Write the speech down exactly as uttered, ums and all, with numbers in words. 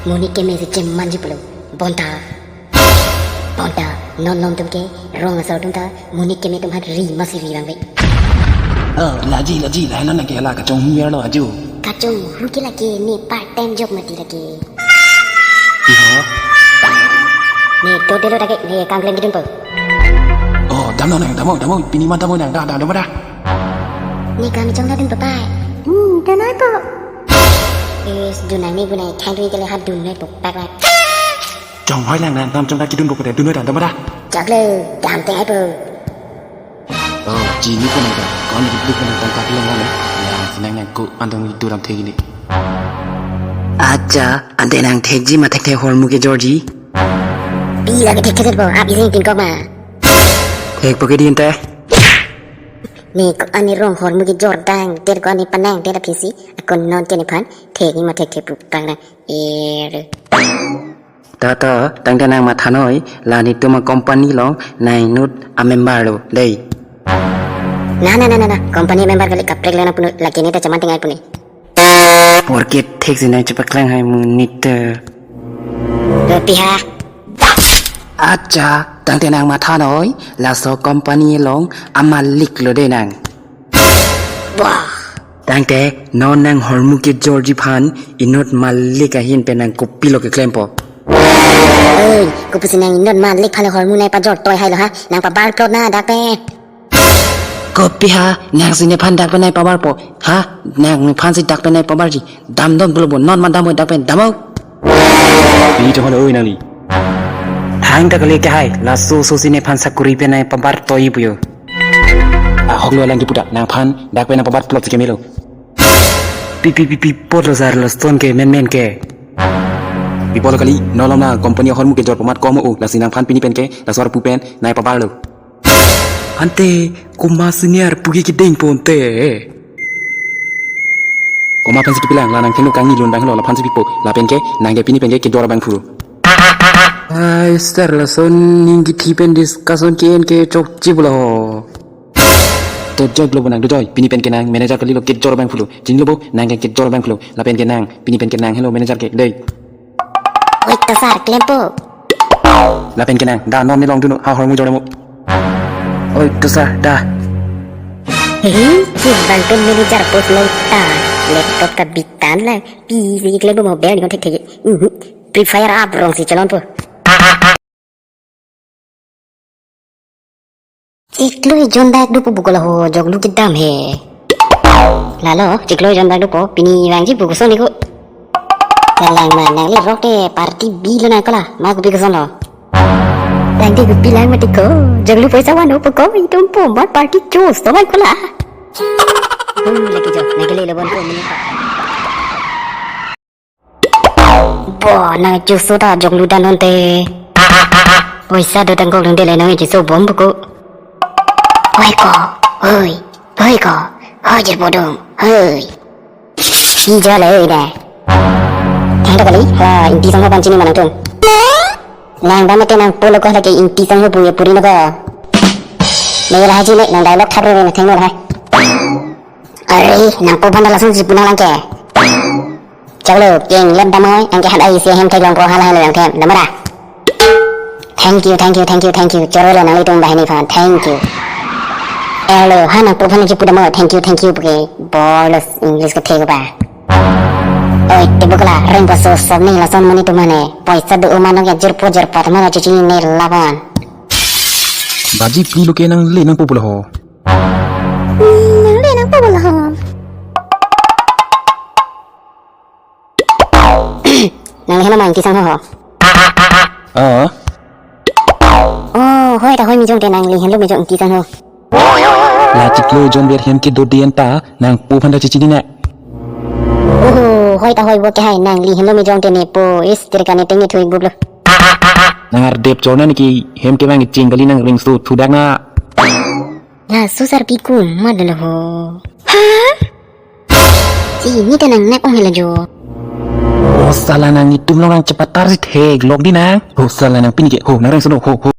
Monit keme si chemanji pulo. Bonta. Bonta. Non lom atum ke, rong asor atum ta, monit keme atum hat ri masi ri bang ve. Oh, laji, laji, la non ke la kachonghu lo aju. Kachonghu ke lake, ne part time job mati lake. Iho. Ne to delo ta ke, ne kam klem kidunpo. Oh, damnon nang, damnon, damnon, pini ma damnon nang, da, da, da, da. Ne kam chongdun dunpo pai. Hmm, dunpo. Is dunang ne bunai thandui ke le hat dun nai po pak pak. Chonghoi lang nang, kam chongdun kidunpo kote, dun nai da, da, da. Choklo, dam te ai po. Oh, chini ko nang ta, kon ni duk nang tangka bilang mana? Yang senang nang ko andong itu ram thegi ni. Acha, ante nang thekji ma thekthe hormu kejorji? Pi lake thekthe po, ap ising tin kok ma. Thekpo ke din te. Ne ko ani rong hormu kejor dang, ter ko ani panang, ter aphi si, akon non ke nephan, thekji ma thekthe pu pang nang. Er. Tata, tangte nang mathanoi, la netum acompany along, nang inut amember lo, dei. Na, na, na, na, na, company member kali kaprek lo nang punu, lake ne ta cheman tengai puni. Porke thek si nang chepaklang hai monit. Kopi ha? Acha, tangte nang mathanoi, laso company along, amalik lo dei nang. Wah. Tangte, non nang hormu kejorji aphan, inut malik ahin pen nang kopilo keklempo. Oi, kopi si nang inut malik aphan le hormu nai pajor toi hai lo ha, nang pabar plot na dak pen. Kopi ha, nang si nephan dak pen nai pabarpo, ha, nang nephan si dak pen nai pabarji, damdon pulo bo, non ma dampo dak pen, dampo. Pi to holo oi nangli. Thang ta kali ke hai, laso so si nephan sakuri pen nai pabar toi puyo. Ahok lo lang kiputa, nangphan dak pen nang pabar plot si kemelo. Pi, pi, pi, pi, pot lo sar lo stone ke, men, men ke. Pi pot lo kali, non lom na company ahormu kejor pamat komo o, lasi nangphan pini pen ke, laso arpu pen, nai pabar lo. Ante, kuma senior pugi kiding ponte. Komat pensi pipelang, la nang thengno kangni lun bang lo, laphan si pipo, lapen ke, nang ke pini pen ke, kejor bang phuru. Ai, sir, lason ning kithi pen discussion ke en ke chokche pulo ho. Dojoi lo bo nang, dojoi, pini pen ke nang, manager kali lo kejor bang phulu. Chini lo bo, nang ke kejor bang phulu. Lapen ke nang, pini pen ke nang, hello manager ke, dei. Oi, to sir, klempo. Lapen ke nang, da non ne long dunnon, ha hormu jormo. Oi, to sir, da. Hehe, si bang pen manager post long ta. Laptop ta bitan lang. Pi si klempo mo bel ni kon thekthek. Mhm. Free Fire app rong si chalonpo. Chiklo ejon dak dopo puko la ho, joglu kedam he. Lalo, chiklo ejon dak dopo, pini vangji puko soni ko. Kalang ma nangli rok te party bi lo nang ko la, ma kopi koson lo. Tangte kopi lang mati ko, joglu poisa van dopo ko, itum po mat party chos to van ko la. Hmm, lagi jo, nang kele lo bon ko mini. Bo, nang chusu ta joglu dan onte. Poisa do tangkok dong dele nang chusu bom buku. Hoi ko, hoi, hoi ko, hoi je bodong, hoi. Pi jale oi da. Thang ta kali, ha, inti sangho panchini manang tum. Nang ba mate nang polo ko lagi inti sangho punya puri nako. Nang la haji ne, nang dialogue thap re ne thengno la. Are, nang po banda langsung si punang lang ke. Choklo, king, lep damoi, ang ke hat ai si hem theklong ko hala hala yang them, damara. Thank you, thank you, thank you, thank you. Chorolo nanglitum banghini aphan, thank you. Hello, ha nang po aphan ji pu damoi, thank you, thank you, puke. Bolos English ke thek ba. Oi, te bukla, ring paso sob ni lason mani tumane. Poisa do umano ke jir po jir po tamana chichi ne laban. Baji pli lo ke nangli nang po pulo ho. Hmm, nangli nang po pulo ho. Nangli hena ma inti sangho ho. Ah. Oh, hoi ta hoi mi jong te nangli henlo mi jong inti sangho. La chiklo ejon ber hem kedo dien ta nang po aphan ta chichini na. Oh, hoi ta hoi bo ke hai nangli henlo mi jong te ne po is tirka ne tengi thui bublo. Nang ardep chorna ne ki hem kevang ching kali nang ring so thudak na. Laso sarpi komat lo ho. Ha? Chini ta nang nak ong hela jo. Oh, sala nang itum long nang chepatar si theklong di nang. Ho sala nang pini ke. Ho, nang reng sono. Ho, ho.